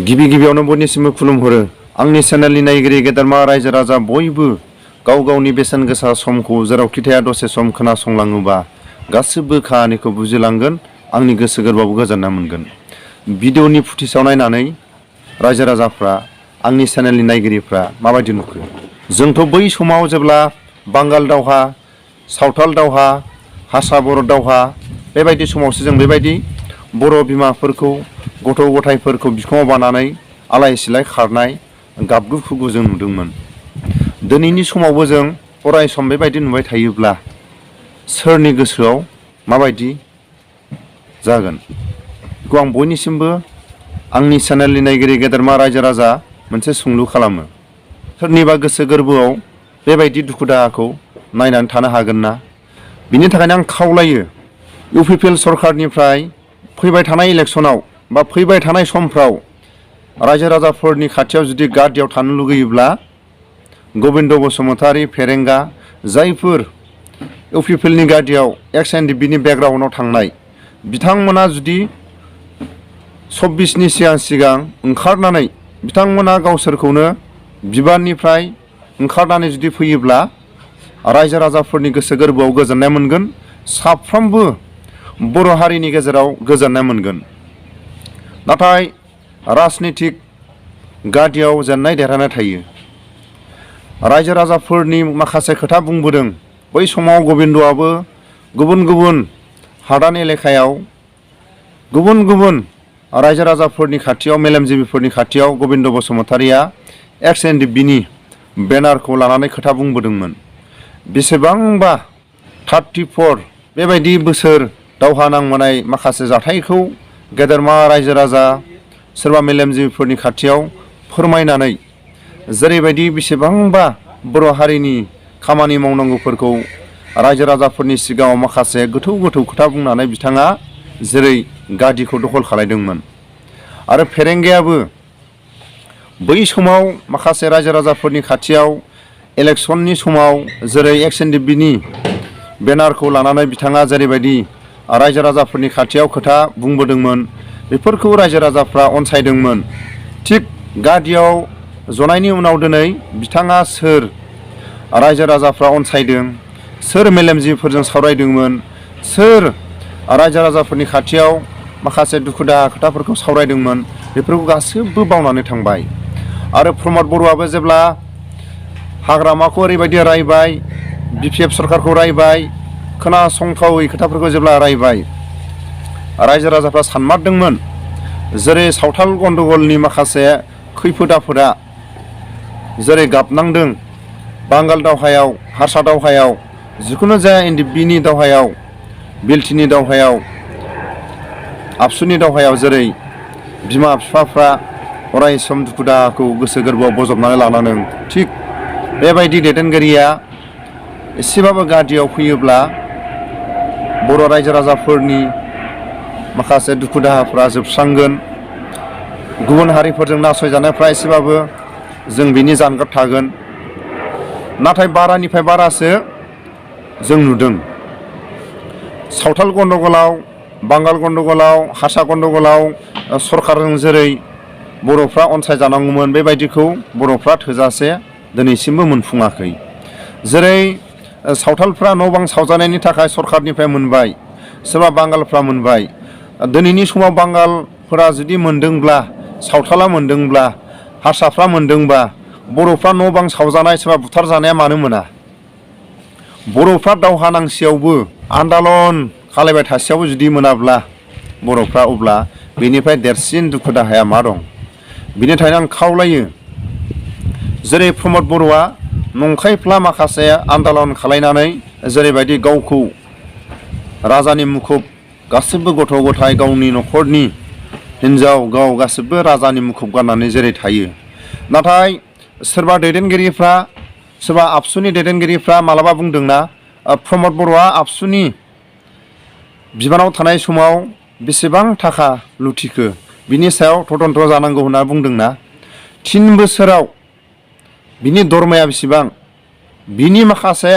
गिबि गिबियावनो बयनिसिमबो खुलुमहरो आंनि चेनेलनि नायगिरि गेदेरमा रायजो राजा बयबो गाव गावनि बेसेन गोसा समखौ जेरावखि थाया दसे सम खोनासंलाङोबा गासिबो खाहानिखौ बुजिलांगोन आंनि गोसो गोरबोआव गोजोननाय मोनगोन। भिडिअनि फुटेजाव नायनानै रायजो राजाफ्रा आंनि चेनेलनि नायगिरिफ्रा माबायदि नुखो जोंथ' बै समाव जेब्ला बांगाल दावहा सावथाल दावहा हारसा बर' दावहा बेबायदि समावसो जों बेबायदि बर' बिमाफोरखौ गथ' गथायफोरखौ बिखुङाव बानानै आलाय सिलाय खारनाय गाबगु खुगु जों नुदोंमोन। दिनैनि समावबो जों अराय सम बेबायदि नुबाय थायोब्ला सोरनि गोसोआव माबायदि जागोन बेखौ आं बयनिसिमबो आंनि चेनेलनि नायगिरि गेदेरमा रायजो राजा मोनसे सोंलु खालामो। सोरनिबा गोसो गोरबोआव बेबायदि दुखु दाहाखौ नायनानै थानो हागोन ना? बिनि थाखायनो आं खावलायो इउपिपिएल सरकारनिफ्राय फैबाय थानाय इलेक्सनाव बा फैबाय थानाय समफ्राव रायजो राजाफोरनि खाथियाव जुदि गार्डियाव थानो लुगैयोब्ला गबिन्द बसुमतारी फेरेंगा जायफोर इउपिपिएलनि गार्डियाव एक्स एनडिपिनि बेकग्राउन्डआव थांनाय बिथांमोना जुदि 24नि सिगां ओंखारनानै बिथांमोना गावसोरखौनो बिबाननिफ्राय ओंखारनानै जुदि फैयोब्ला रायजो राजाफोरनि गोसो गोरबोआव गोजोननाय मोनगोन। साफ्रोमबो बर' हारिनि गेजेराव गोजोननाय मोनगोन। नाथाय राजनितिक गादियाव जेननाय देरहानाय थायो। रायजो राजाफोरनि माखासे खोथा बुंबोदों। बै समाव गबिन्दआबो गुबुन गुबुन हादान एलेकायाव गुबुन गुबुन रायजो राजाफोरनि खाथियाव मेलेमजिबिफोरनि खाथियाव गबिन्द बसुमतारीया एक्स एनडिपिनि बेनारखौ लानानै खोथा बुंबोदोंमोन। बेसेबांबा 34 बेबायदि बोसोर दावहा नांबोनाय माखासे जाथायखौ गेदेरमा रायजो राजा सोरबा मेलेमजिबिफोरनि खाथियाव फोरमायनानै जेरैबायदि बेसेबांबा बर' हारिनि खामानि मावनांगौफोरखौ रायजो राजाफोरनि सिगाङाव माखासे गोथौ गोथौ खोथा बुंनानै बिथाङा जेरै गादिखौ दखल खालायदोंमोन। आरो फेरेंगायाबो बै समाव माखासे रायजो राजाफोरनि खाथियाव इलेक्सननि समाव जेरै एक्स एनडिपिनि बेनारखौ लानानै बिथाङा जेरैबायदि रायजो राजाफोरनि खाथियाव खोथा बुंबोदोंमोन बेफोरखौ रायजो राजाफ्रा अनसायदोंमोन। थिग गादियाव जनायनि उनाव दिनै बिथाङा सोर रायजो राजाफ्रा अनसायदों, सोर मेलेमजिबिफोरजों सावरायदोंमोन, सोर रायजो राजाफोरनि खाथियाव माखासे दुखु दाहा खोथाफोरखौ सावरायदोंमोन बेफोरखौ गासैबो बावनानै थांबाय। आरो प्रमद बर'आबो जेब्ला हाग्रामाखौ ओरैबायदि रायबाय, बिपिएफ सरकारखौ रायबाय, खोनासंथावै खोथाफोरखौ जेब्ला रायबाय रायजो राजाफ्रा सानमारदोंमोन जेरै सावथाल गन्दगलनि माखासे खैफोद आफोदा जेरै गाबनांदों बांगाल दावहायाव हारसा दावहायाव जिखुनु जाया एनडिपिनि दावहायाव बिलटिनि दावहायाव आबसुनि दावहायाव जेरै बिमा बिफाफ्रा अराय सम दुखु दाहाखौ गोसो गोरबोआव बजबनानै लानांदों। थिग बेबायदि दैदेनगिरिया एसेबाबो गादियाव फैयोब्ला बर' रायजो राजाफोरनि माखासे दुखु दाहाफ्रा जोबस्रांगोन। गुबुन हारिफोरजों नासयजानायफ्रा एसेबाबो जों बिनि जानगार थागोन। नाथाय बारानिफ्राय बारासो जों नुदों सावथाल गन्दगलाव बांगाल गन्दगलाव हारसा गन्दगलाव सरकारजों जेरै बर'फ्रा अनसायजानांगौमोन बेबायदिखौ बर'फ्रा थोजासे दिनैसिमबो मोनफुङाखै। जेरै सावथालफ्रा न' बां सावजानायनि थाखाय सरकारनिफ्राय मोनबाय, सोरबा बांगालफ्रा मोनबाय। दिनैनि समाव बांगालफोरा जुदि मोनदोंब्ला सावथाला मोनदोंब्ला हारसाफ्रा मोनदोंबा बर'फ्रा न' बां सावजानाय सोरबा बुथारजानाया मानो मोना? बर'फ्रा दावहा नांसेयावबो आन्दालन खालायबाय थासेयावबो जुदि मोनाब्ला बर'फ्रा अब्ला बेनिफ्राय देरसिन दुखु दाहाया मा दं? बिनि थाखायनो आं खावलायो जेरै प्रमद बर'आ नंखायफ्ला माखासे आन्दालन खालायनानै जेरैबायदि गावखौ राजानि मुखुब गासिबो गथ' गथाय गावनि न'खरनि हिन्जाव गाव गासिबो राजानि मुखुब गाननानै जेरै थायो। नाथाय सोरबा दैदेनगिरिफ्रा सोरबा आबसुनि दैदेनगिरिफ्रा मालाबा बुंदोंना प्रमद बर'आ आबसुनि बिबानाव थानाय समाव बेसेबां थाखा लुथिखो बिनि सायाव तदन्त जानांगौ होनना बुंदोंना। 3 बोसोराव बिनि दरमाया बेसेबां, बिनि माखासे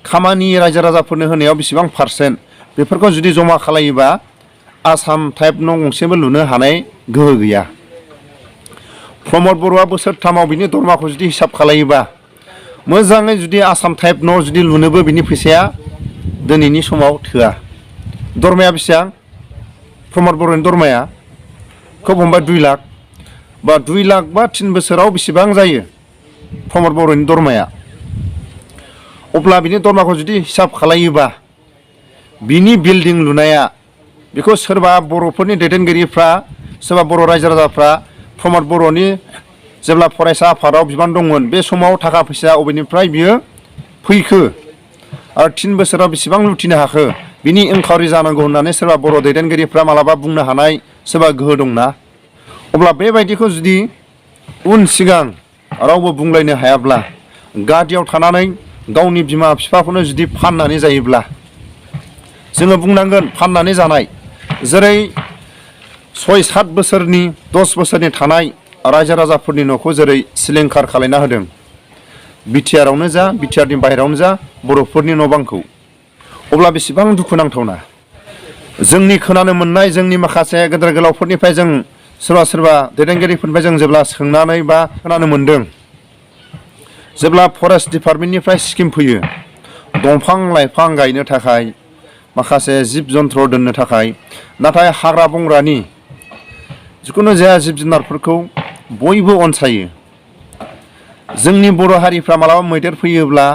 खामानि रायजो राजाफोरनो होनायाव बेसेबां पारसेन्ट, बेफोरखौ जुदि जमा खालायोबा आसाम टाइप न' गंसेबो लुनो हानाय गोहो गैया। प्रमद बर'आ बोसोरथामाव बिनि दरमाखौ जुदि हिसाब खालायोबा मोजाङै जुदि आसाम टाइप न' जुदि लुनोबो बिनि फैसाया दिनैनि समाव थोआ। दरमाया बेसेबां प्रमद बर'नि दरमाया खोब हमबाय 2 लाख बा 2 लाख बा 3 बोसोराव बेसेबां जायो प्रमद बर'नि दरमाया। अब्ला बिनि दरमाखौ जुदि हिसाब खालायोबा बिनि बिल्डिं लुनाया बेखौ सोरबा बर'फोरनि दैदेनगिरिफ्रा सोरबा बर' रायजो राजाफ्रा प्रमद बर'नि जेब्ला फरायसा आफादाव बिबान दंमोन बे समाव थाखा फैसा अबेनिफ्राय बियो फैखो आरो 3 बोसोराव बेसेबां लुथिनो हाखो बिनि इनकुवारि जानांगौ होननानै सोरबा बर' दैदेनगिरिफ्रा मालाबा बुंनो हानाय सोरबा गोहो दंना। अब्ला बेबायदिखौ जुदि उन सिगां रावबो बुंलायनो हायाब्ला गादियाव थानानै गावनि बिमा बिफाखौनो जुदि फाननानै जायोब्ला जोङो बुंनांगोन फाननानै जानाय। जेरै 6-7 बोसोरनि 10 बोसोरनि थानाय रायजो राजाफोरनि न'खौ जेरै सिलिंखार खालायना होदों बिटिआरआवनो जा बिटिआरनि बाहेरायावनो जा बर'फोरनि न' बांखौ, अब्ला बेसेबां दुखुनांथावना। जोंनि खोनानो मोननाय जोंनि माखासे गेदेर गोलावफोरनिफ्राय जों सोरबा दैदेनगिरिफोरनिफ्राय जों जेब्ला सोंनानै बा खोनानो मोनदों जेब्ला फरेस्ट डिपार्टमेन्टनिफ्राय स्किम फैयो दंफां लाइफां गायनो थाखाय माखासे जिब जन्थ्र दोननो थाखाय, नाथाय हाग्रा बंग्रानि जिखुनु जाया जिब जुनारफोरखौ बयबो अनसायो। जोंनि बर' हारिफ्रा मालाबा मैदेर फैयोब्ला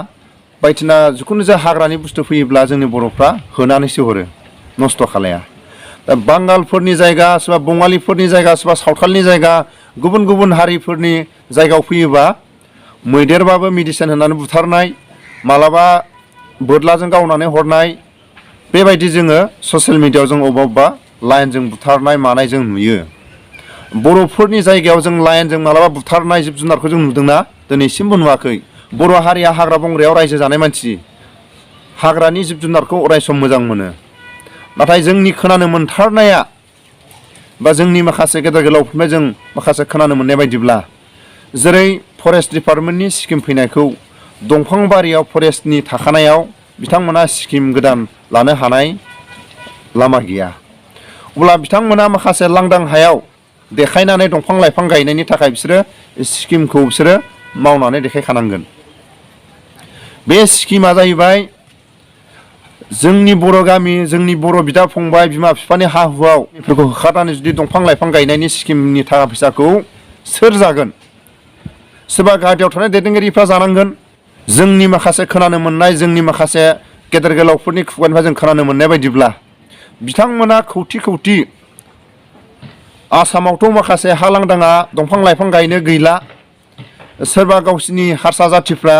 बायदिसिना जिखुनु जाया हाग्रानि बुस्थु फैयोब्ला जोंनि बर'फ्रा होनानैसो हरो, नस्थ' खालाया। दा बांगालफोरनि जायगा सोरबा बङालिफोरनि जायगा सोरबा सावथालनि जायगा गुबुन गुबुन हारिफोरनि जायगायाव फैयोबा मैदेरबाबो मेडिसिन होनानै बुथारनाय, मालाबा बोरलाजों गावनानै हरनाय, बेबायदि जोङो ससियेल मिडियायाव जों अबेबा लाइनजों बुथारनाय मानाय जों नुयो। बर'फोरनि जायगायाव जों लाइनजों मालाबा बुथारनाय जिब जुनारखौ जों नुदोंना? दिनैसिमबो नुवाखै। बर' हारिया हाग्रा बंग्रायाव रायजो जानाय मानसि, हाग्रानि जिब जुनारखौ अरायसम मोजां मोनो। नाथाय जोंनि खोनानो मोनथारनाया बा जोंनि माखासे गेदेर गोलावफोरनिफ्राय जों माखासे खोनानो मोननाय बायदिब्ला जेरै फरेस्ट डिपार्टमेन्टनि स्किम फैनायखौ दंफां बारियाव फरेस्टनि थाखानायाव बिथांमोना स्किम गोदान लानो हानाय लामा गैया। अब्ला बिथांमोना माखासे लांदां हायाव देखायनानै दंफां लाइफां गायनायनि थाखाय बिसोरो स्किमखौ बिसोरो मावनानै देखायखानांगोन। बे स्किमा जाहैबाय जोंनि बर' गामि जोंनि बर' बिदा फंबाय बिमा बिफानि हा हुआव बेफोरखौ होखारनानै जुदि दंफां लाइफां गायनायनि स्किमनि थाखा फैसाखौ सोर जागोन? सोरबा गादियाव थानाय दैदेनगिरिफ्रा जानांगोन। जोंनि माखासे खोनानो मोननाय जोंनि माखासे गेदेर गोलावफोरनि खुगानिफ्राय जों खोनानो मोननाय बायदिब्ला बिथांमोना खौथि खौथि आसामावथ' माखासे हा लांदाङा दंफां लाइफां गायनो गैला। सोरबा गावसिनि हारसा जाथिफ्रा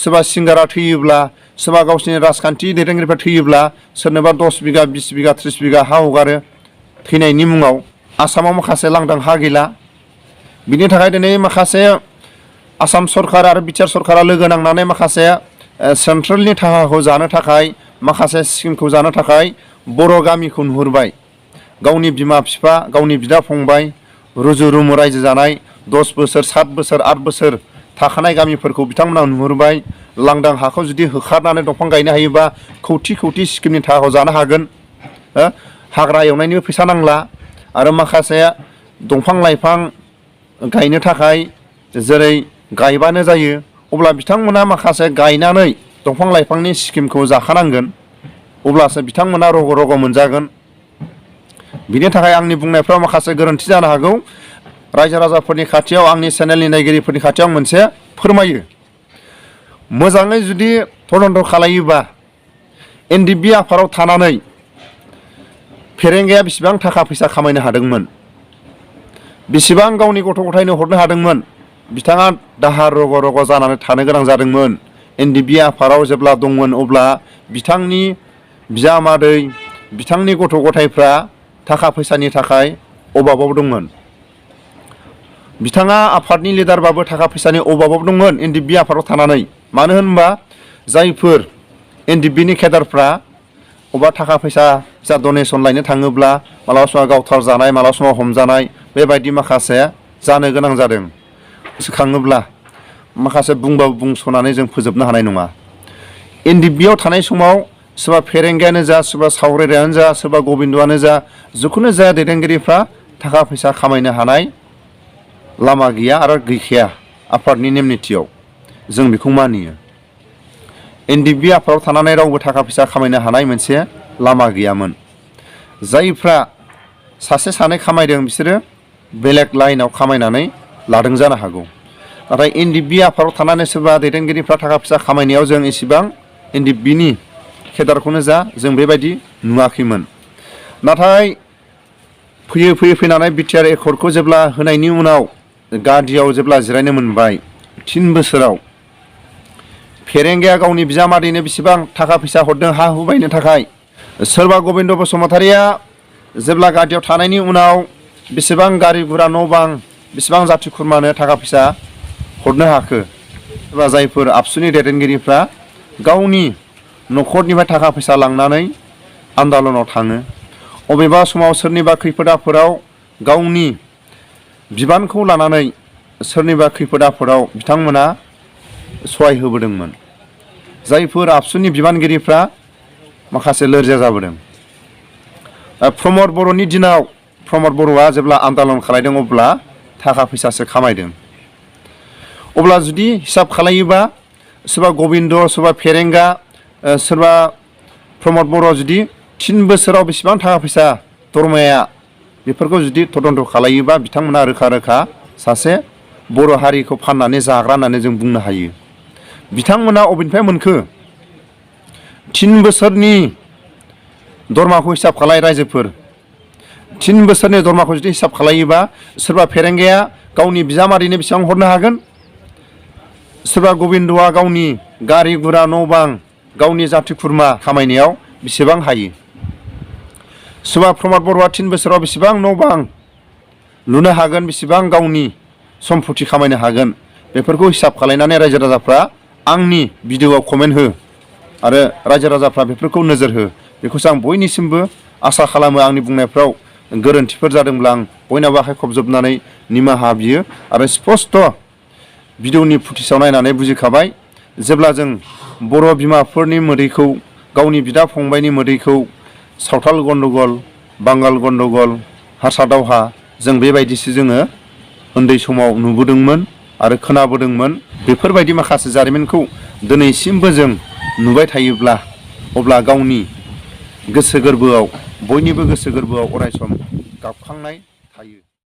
सोरबा सिंगारा थैयोब्ला सोरबा गावसिनि राजखान्थि दैदेनगिरिफ्रा थैयोब्ला सोरनोबा 10 बिगा 20 बिगा 30 बिगा हा हगारो थैनायनि मुङाव। आसामाव माखासे लांदां हा गैला। बिनि थाखाय दिनै माखासे आसाम सरकार आरो बिटिआर सरकारा लोगो नांनानै माखासे सेन्ट्रेलनि थाखाखौ जानो थाखाय माखासे स्किमखौ जानो थाखाय बर' गामिखौ नुहुरबाय। गावनि बिमा बिफा गावनि बिदा फंबाय रुजु रुमु रायजो जानाय 10 बोसोर 7 बोसोर 8 बोसोर थाखानाय गामिफोरखौ बिथांमोना नुहुरबाय। लांदां हाखौ जुदि होखारनानै दंफां गायनो हायोबा खौथि खौथि स्किमनि थाखाखौ जानो हागोन। हाग्रा एवनायनिबो फैसा नांला आरो माखासे दंफां लाइफां गायनो थाखाय जेरै गायबानो जायो। अब्ला बिथांमोना माखासे गायनानै दंफां लाइफांनि स्किमखौ जाखानांगोन, अब्लासो बिथांमोना रग' रग' मोनजागोन। बिनि थाखाय आंनि बुंनायफ्राव माखासे गोरोन्थि जानो हागौ। रायजो राजाफोरनि खाथियाव आंनि चेनेलनि नायगिरिफोरनि खाथियाव मोनसे फोरमायो, मोजाङै जुदि तदन्त खालायोबा NDB आफादाव थानानै फेरेंगाया बेसेबां थाखा फैसा खामायनो हादोंमोन, बेसेबां गावनि गथ' गथायनो हरनो हादोंमोन, बिथाङा दाहार रग' रग' जानानै थानो गोनां जादोंमोन। NDB आफादाव जेब्ला दंमोन अब्ला बिथांनि बिजामादै बिथांनि गथ' गथायफ्रा थाखा फैसानि थाखाय अभाबाव दंमोन। बिथाङा आफादनि लिडारबाबो थाखा फैसानि अभाबाव दंमोन एनडिएफबि आफादाव थानानै। मानो होनबा जायफोर एनडिएफबिनि केडारफ्रा अबा थाखा फैसा जा डनेसन लायनो थाङोब्ला मालाबा समाव गावथार जानाय, मालाबा समाव हमजानाय, बेबायदि माखासे जानो गोनां जादों। गोसोखाङोब्ला माखासे बुंबाबो बुंस'नानै जों फोजोबनो हानाय नङा। एनडिएफबियाव थानाय समाव सोरबा फेरेंगायानो जा, सोरबा सावरायग्रायानो जा, सोरबा गबिन्दआनो जा, जिखुनु जाया दैदेनगिरिफ्रा थाखा फैसा खामायनो हानाय लामा गैया आरो गैखाया आफादनि नेम निथियाव। जों बेखौ मानियो। एनडिएफबि आफादाव थानानै रावबो थाखा फैसा खामायनो हानाय मोनसे लामा गैयामोन। जायफ्रा सासे सानै खामायदों बिसोरो बेलेग लाइनाव खामायनानै लादों जानो हागौ। नाथाय एनडिएफबि आफादाव थानानै सोरबा दैदेनगिरिफ्रा थाखा फैसा खामायनायाव जों इसेबां एनडिएफबिनि केडारखौनो जा जों बेबायदि नुवाखैमोन। नाथाय फैयै फैनानै बिटिआर एकर्डखौ जेब्ला होनायनि उनाव गादियाव जेब्ला जिरायनो मोनबाय 3 बोसोराव फेरेंगाया गावनि बिजामादैनो बेसेबां थाखा फैसा हरदों हा हु बायनो थाखाय। सोरबा गबिन्द बसुमतारिया जेब्ला गादियाव थानायनि उनाव बेसेबां गारि गुरा न' बां बेसेबां जाथि खुरमानो थाखा फैसा हरनो हाखो। एबा जायफोर आबसुनि दैदेनगिरिफ्रा गावनि न'खरनिफ्राय थाखा फैसा लांनानै आन्दालनाव थाङो। अबेबा समाव सोरनिबा खैफोद आफोदाव गावनि बिबानखौ लानानै सोरनिबा खैफोद आफोदाव बिथांमोना सहाय होबोदोंमोन। जायफोर आबसुनि बिबानगिरिफ्रा माखासे लोरजिया जाबोदों। प्रमद बर'नि दिनाव प्रमद बर'आ जेब्ला आन्दालन खालायदों अब्ला थाखा फैसासो खामायदों। अब्ला जुदि हिसाब खालायोबा सोरबा गबिन्द, सोरबा फेरेंगा, सोरबा प्रमद बर' जुदि 3 बोसोराव बेसेबां थाखा फैसा दरमाया बेफोरखौ जुदि तदन्त खालायोबा बिथांमोना रोखा रोखा सासे बर' हारिखौ फाननानै जाग्रा होननानै जों बुंनो हायो। बिथांमोना अबेनिफ्राय मोनखो? 3 बोसोरनि दरमाखौ हिसाब खालाय रायजोफोर। 3 बोसोरनि दरमाखौ जुदि हिसाब खालायोबा सोरबा फेरेंगाया गावनि बिजामादैनो बेसेबां हरनो हागोन? सोरबा गबिन्दआ गावनि गारि गुरा न' बां गावनि जाथि खुरमा खामायनायाव बेसेबां हायो? सोरबा प्रमद बर'आ 3 बोसोराव बेसेबां न' बां लुनो हागोन, बेसेबां गावनि सम्पति खामायनो हागोन? बेफोरखौ हिसाब खालायनानै रायजो राजाफ्रा आंनि भिडिअआव कमेन्ट हो आरो रायजो राजाफ्रा बेफोरखौ नोजोर हो। बेखौसो आं बयनिसिमबो आसा खालामो। आंनि बुंनायफ्राव गोरोन्थिफोर जादोंब्ला आं बयनाबो आखाइ खबजोबनानै निमाहा बियो आरो स्पष्ट भिडिअनि फुटेजाव नायनानै बुजिखाबाय। जेब्ला जों बर' बिमाफोरनि मोदैखौ, गावनि बिदा फंबायनि मोदैखौ सावथाल गन्दगल, बांगाल गन्दगल, हारसा दावहा जों बेबायदिसो जोङो उन्दै समाव नुबोदोंमोन आरो खोनाबोदोंमोन। बेफोरबायदि माखासे जारिमिनखौ दिनैसिमबो जों नुबाय थायोब्ला अब्ला गावनि गोसो गोरबोआव, बयनिबो गोसो गोरबोआव अरायसम गाबखांनाय थायो।